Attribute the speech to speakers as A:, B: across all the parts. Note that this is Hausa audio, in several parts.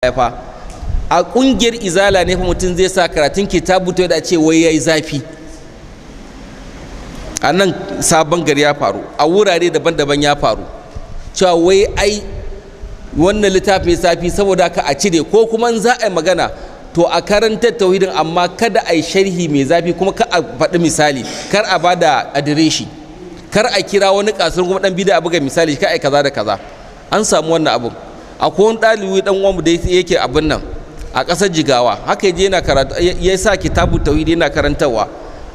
A: Fa a kungiyar izala ne fa mutum zai sa karatun kitabu to da ce wai yayi zafi. A nan sabon gari ya faru, a wurare daban-daban ya faru, cewa wai ai wannan littafin zafi saboda haka a cire, ko kuma in za a yi magana to a karantar tauhidin amma kada a yi sharhi mai zafi, kuma ka a faɗi misali, kar a ba da adireshi, kar a kira wani kasar kuma ɗan bida a buga misali, kar a yi kaza da kaza. An samu wannan abun. Akwai wani ɗalibi ɗan uwanmu da yake abin nan a ƙasar Jigawa, haka yaje yana karatu, ya sa kitabu tauhidi yana karantarwa,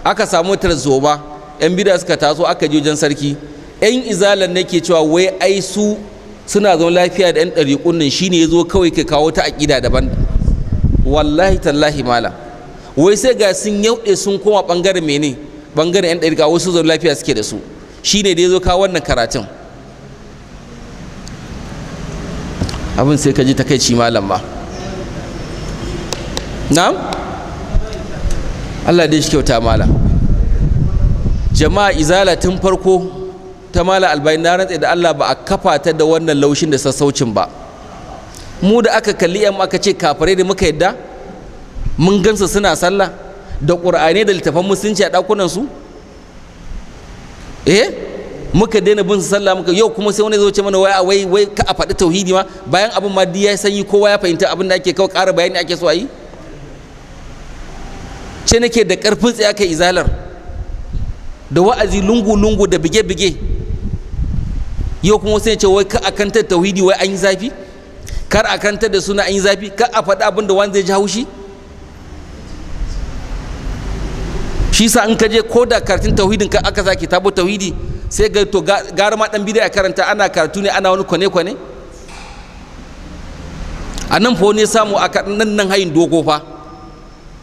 A: aka samu tarzoma, yan bida suka taso, aka je wajen sarki. Yan izalan ne ke cewa wai ai su suna zaune lafiya da yan ɗariƙun nan, shine ya zo kawai ke kawo ta aƙida daban. Wallahi tallahi malam, wai sai ga sun yauɗe sun koma ɓangaren mene, ɓangaren yan ɗariƙa, wasu zaune lafiya suke da su, shine da ya zo kawo wannan karatun. Abin sai ka ji takaici malam ma. Na'am, Allah dai shi kyauta malam. Jama'a, izala tun farko ta malam Albani, na rantse da Allah ba a kafa ta da wannan laushin da sassaucin ba. Mu da aka kalli yan aka ce kafirai da muka yadda, mun gansu suna sallah da ƙur'ani da littafan musulunci a ɗakunan su, muka daina bin su sallah muka yau kuma sai wani zo ce mana wai wai wai ka a faɗi tauhidi ma, bayan abin ma duk ya sanyi, kowa ya fahimta abin da ake kawai ƙara bayani ake so a yi. Ce nake da ƙarfin tsaya kai izalar da wa'azi lungu-lungu da bige-bige, yau kuma sai ce wai ka a kantar tauhidi wai an yi zafi, kar a kantar da suna an yi zafi, kar a faɗi abin da wani zai ji haushi. Shi sa in ka je ko da karatun tauhidin ka aka sa kitabu tauhidi, sai ga to gara ma dan bid'a karanta, ana karatu ne ana wani kwane-kwane. A nan fa wani samu a nan nan hayin dogo fa,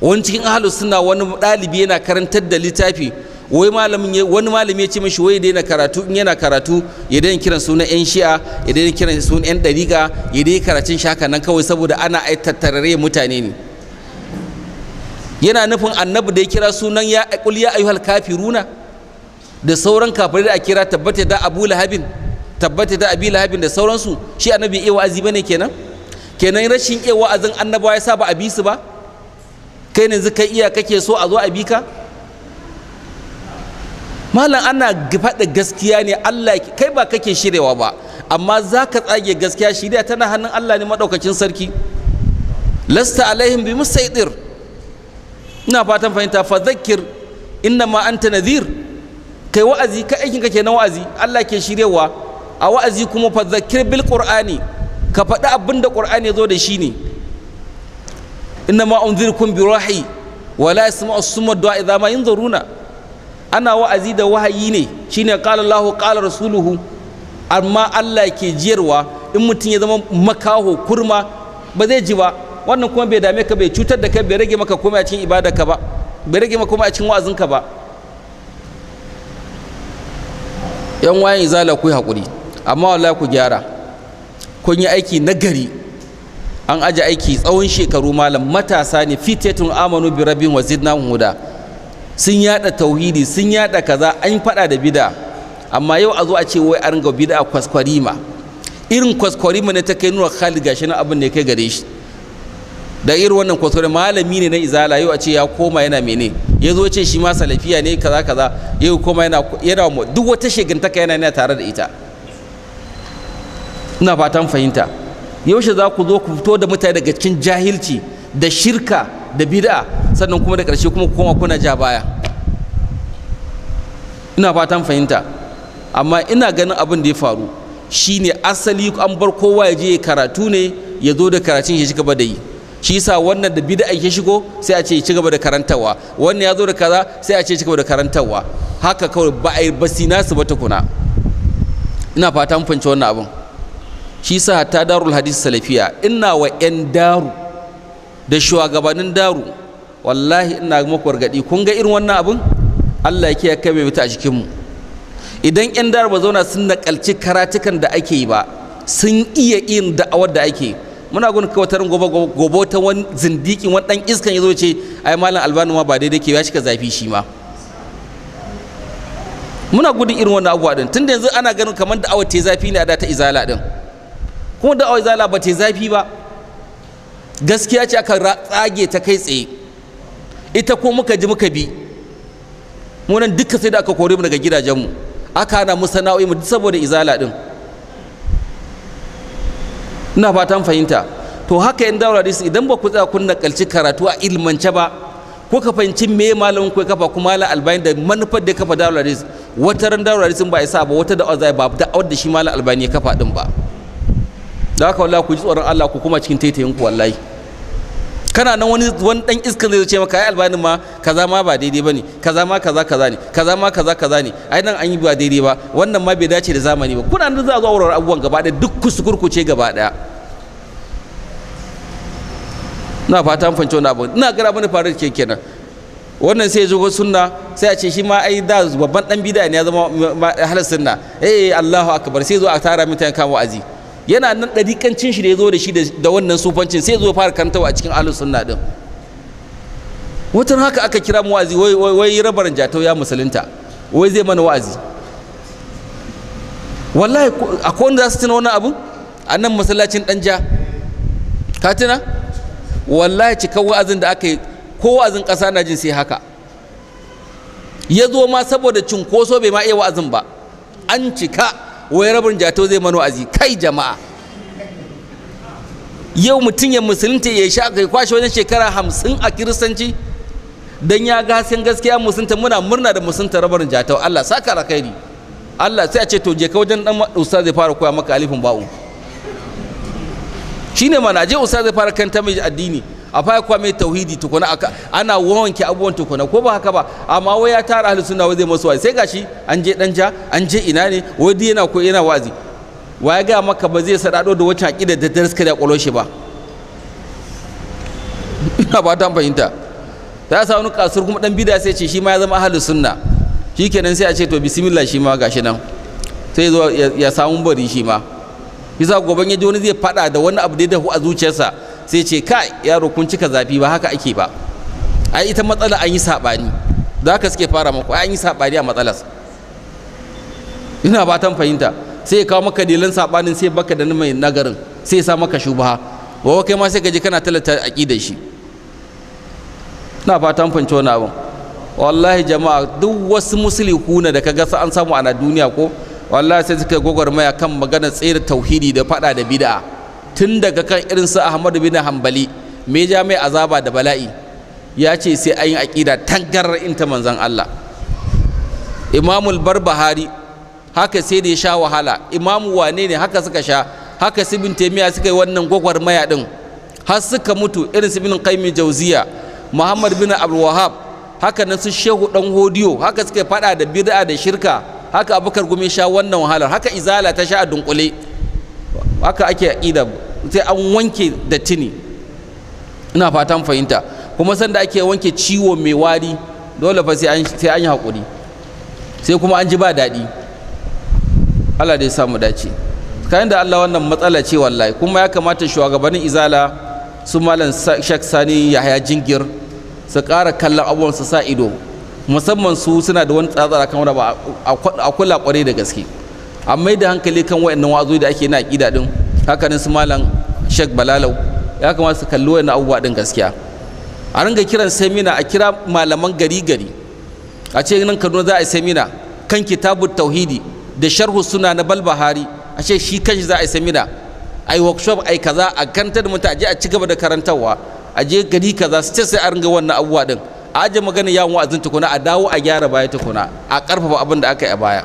A: wani cikin ahlus sunna, wani ɗalibi yana karantar da littafi, wai malamin, wani malami ya ce mishi wai daina karatu, in yana karatu ya daina kiran sunan yan shi'a, ya daina kiran sunan yan dariƙa, ya daina karatun shaka nan kawai saboda ana ai tattarare mutane ne. Yana nufin annabi da ya kira sunan ya qul ya ayyuhal kafiruna da sauran kafirai da a kira tabbata da Abu Lahabin, tabbata da Abi Lahabin da sauransu, shi annabi iya wa'azi bane kenan. Kenan rashin iya wa'azin annabawa ya sa ba a bi su ba. Kai ne kai iya kake so a zo a bi ka? Malam, ana faɗa gaskiya ne, Allah kai ba kake shirewa ba, amma za ka tsage gaskiya, shiriya tana hannun Allah ne maɗaukacin sarki. Lasta alaihim bi musaidir. Ina fatan fahimta. Fa zakkir inna ma anta nadhir. Kai wa'azi, kai aikin ka kenan wa'azi, Allah ke shirewa a wa'azi. Kuma fa zakkir bil qur'ani, ka faɗi abin da qur'ani ya zo da shi ne. Inna ma unzirkum bi rahi wa la yasma'u summa du'a idza ma yunzaruna. Ana wa'azi da wahayi ne, shine qala Allahu qala rasuluhu. Amma Allah ke jiyarwa, in mutum ya zama makaho kurma ba zai ji ba. Wannan kuma bai dame ka, bai cutar da kai, bai rage maka komai a cikin ibadarka ba, bai rage maka komai a cikin wa'azinka ba. Yan wayan izala, ku yi haƙuri, amma wallahi ku gyara. Kun yi aiki nagari, an aje aiki tsawon shekaru malam. Matasa ne fitatun amanu bi rabbihim wa zidnahum huda, sun yada tauhidi, sun yada kaza, an fada da bid'a. Amma yau a zo a ce wai an ringa bid'a kwaskwarima, irin kwaskwarima ne ta kai Nura Khalid, gashi nan abin ne kai gare shi da irin wannan kwaskwari. Malami ne na izala, yau a ce ya koma yana mene, ya zo ce shi ma salafiya ne kaza kaza, yau koma yana yana duk wata shegantaka yana yana tare da ita. Ina fatan fahimta. Yaushe za ku zo ku fito da mutane daga cikin jahilci da shirka da bid'a, sannan kuma da ƙarshe kuma koma kuna ja baya? Ina fatan fahimta. Amma ina ganin abin da ya faru shine asali an bar kowa ya je ya karatu ne, ya zo da karatun shi gaba da yi. Shi yasa wannan da bid'a ya shigo sai a ce ci gaba da karantarwa, wannan ya zo da kaza sai a ce ci gaba da karantarwa. Haka kawai ba a yi basina su ba tukuna. Ina fatan fahimci wannan abin. Shi yasa hatta Darul Hadith Salafiya, ina wa 'yan daru da shugabannin daru, wallahi ina muku gargaɗi. Kun ga irin wannan abin, Allah ya kiyaye kai mai mutu a cikin mu. Idan 'yan daru ba zauna sun nakalci karatukan da ake yi ba, sun iya yin da'awar da ake, muna gudun kawatarin gobe gobe ta wani zindikin wani dan iskan ya zo ce ai malam Albani ma ba daidai ke ya cika zafi shi ma. Muna gudun irin wannan abubuwa din, tunda yanzu ana ganin kamar da'awar ta zafi ne a da ta izala din, kuma da'awar izala ba ta zafi ba. Gaskiya ce aka tsage ta kai tsaye, ita ko muka ji muka bi. Mu nan duka sai da aka kore mu daga gidajenmu, aka hana mu sana'o'i mu saboda izala din. Ina fatan fahimta. To haka yan daura hadisi, idan ba ku tsaya kun nakalci karatu a ilmance ba, ko ka fahimci me malamin ku ya kafa, kuma malam Albani da manufar da ya kafa daura hadisi, wata ran daura hadisin ba isa ba, wata da'awar zai ba da'awar da shi malam Albani ya kafa din ba. Da haka wallahi ku ji tsoron Allah, ku kuma cikin taitayin ku wallahi. Kana nan wani dan iskan zai ce maka ai Albani ma kaza ma ba daidai bane, kaza ma kaza kaza ne, kaza ma kaza kaza ne, ai nan an yi ba daidai ba, wannan ma bai dace da zamani ba. Kuna nan za a zo warware abubuwan gaba ɗaya, duk kusukurkuce gaba ɗaya. Ina fata an fahimci wannan abu. Ina gara abin da faru ke kenan. Wannan sai ya zo sunna, sai a ce shi ma ai da babban dan bid'a ne, ya zama ahlus sunna, eh Allahu akbar, sai zo a tara mutane kan wa'azi. Yana nan ɗariƙancin shi da ya zo da shi da wannan sufancin, sai zo fara karantawa a cikin ahlus sunna din. Watan haka aka kira mu wa'azi, wai wai rabaran Jatau ya musulunta, wai zai mana wa'azi. Wallahi akwai wanda za su tuna wannan abu a nan masallacin Danja, ka tuna? Wallahi cikan wa'azin da aka yi, ko wa'azin ƙasa na jin sai haka ya zo ma, saboda cunkoso bai ma iya wa'azin ba, an cika, wai rabin Jatau zai mana wa'azi. Kai jama'a, yau mutum ya musulunta ya sha kai kwashe wajen shekara 50 a kiristanci dan ya ga hasken gaskiya musulunta. Muna murna da musulunta rabarin Jatau, Allah saka alkhairi. Allah sai a ce to je ka wajen dan ustaz zai fara koya maka alifin ba'u. Shine mana je ustaz zai fara kanta mai addini, a fara koya mai tauhidi tukuna, ana wanke abubuwan tukuna, ko ba haka ba? Amma wai ya tara ahlus sunna wai zai masu wa'azi, sai gashi an je Danja, an je ina ne, wai duk yana koyi yana wa'azi. Wa ya ga maka ba zai sadado da wacce aqida da daraska da kwalo shi ba? Ina ba ta fahimta. Ta sa wani kasur kuma dan bid'a sai ce shi ma ya zama ahlus sunna, shikenan sai a ce to bismillah, shi ma gashi nan sai zo ya samu bari shi ma. Bisa goban ya ji wani zai fada da wani abu da ya dahu a zuciyarsa, sai ce kai yaro kun cika zafi, ba haka ake ba, ai ita matsala an yi sabani. Da haka suke fara maku, ai an yi sabani a matsalar. Ina ba tan fahimta. Sai ya kawo maka dalilan sabanin, sai baka da mai nagarin, sai ya sa maka shubha, wa kai ma sai ka je kana talata aqidar shi. Ina fatan fahimci wannan abin. Wallahi jama'a, duk wasu musulihuna da kaga an samu a duniya ko wallahi sai suka gwagwarmaya kan magana tsere tauhidi da fada da bid'a, tun daga kan irin su Ahmadu bin Hanbali, me ja mai azaba da bala'i, ya ce sai an yi aqida tangarar inta manzon Allah. Imamul Barbahari haka sai da ya sha wahala, imamu wane ne haka suka sha, haka su Ibn Taymiyyah suka yi wannan gwagwarmaya din har suka mutu, irin su Ibn Qayyim Jauziya, Muhammad bin Abdul Wahhab, haka nan su Shehu Dan Hodiyo, haka suka fada da bid'a da shirka, haka Abubakar Gumi sha wannan wahalar, haka izala ta sha a dunkule, haka ake aqida, sai an wanke dattini. Ina fatan fahimta. Kuma sanda ake wanke ciwo mai wari, dole fa sai an yi hakuri, sai kuma an ji ba daɗi. Allah dai samu dace. Kayan da Allah wannan matsala ce wallahi. Kuma ya kamata shugabannin izala su malam Sheikh Sani Yahaya Jingir su ƙara kallon abubuwan, su sa ido, musamman su suna da wani tsatsara kan wani ba a kula ƙwarai da gaske, a mai da hankali kan wayannan wa'azoyi da ake na aƙida din. Haka nan su malam Sheikh Balalau ya kamata su kalli wayannan abubuwa din gaskiya. A ringa kiran semina, a kira malaman gari gari, a ce nan Kaduna za a yi semina kan kitabut tauhidi da sharhu suna na Balbahari, a ce shi kanshi za a yi semina, a yi workshop, a yi kaza, a karantar da mutane, a je a ci gaba da karantarwa, a je gari kaza, su ce sai a ringa wannan abubuwa din. A aje magana yawon wa'azin tukuna, a dawo a gyara baya tukuna, a karfafa abin da aka yi a baya.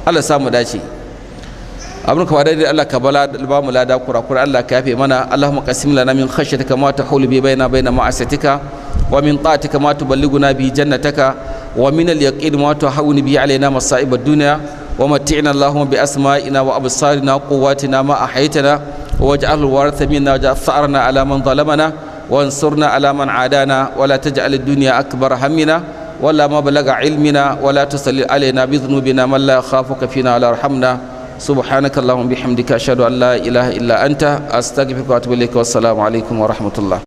A: Allah samu dace. Abin ka daidai Allah ka bala ba mu lada, kurakura Allah ka yafe mana. Allahumma qasim lana min khashyatika ma tahulu bi baina baina ma'asatika, wa min ta'atika ma tuballighuna bi jannataka, wa min al-yaqin ma tuhawwinu bi alaina masa'ib ad-dunya, wa matti'na Allahumma bi asma'ina wa absarina wa quwwatina ma ahaytana, waj'alhu waritha minna, waj'al tha'rana ala man zalamana, وانصرنا على من عادانا، ولا تجعل الدنيا أكبر همنا ولا مبلغ علمنا، ولا تسلل علينا بذنوبنا من لا يخافك فينا ولا يرحمنا. سبحانك اللهم بحمدك، أشهد أن لا إله إلا أنت، أستغفرك وأتوب إليك، والسلام عليكم ورحمة الله.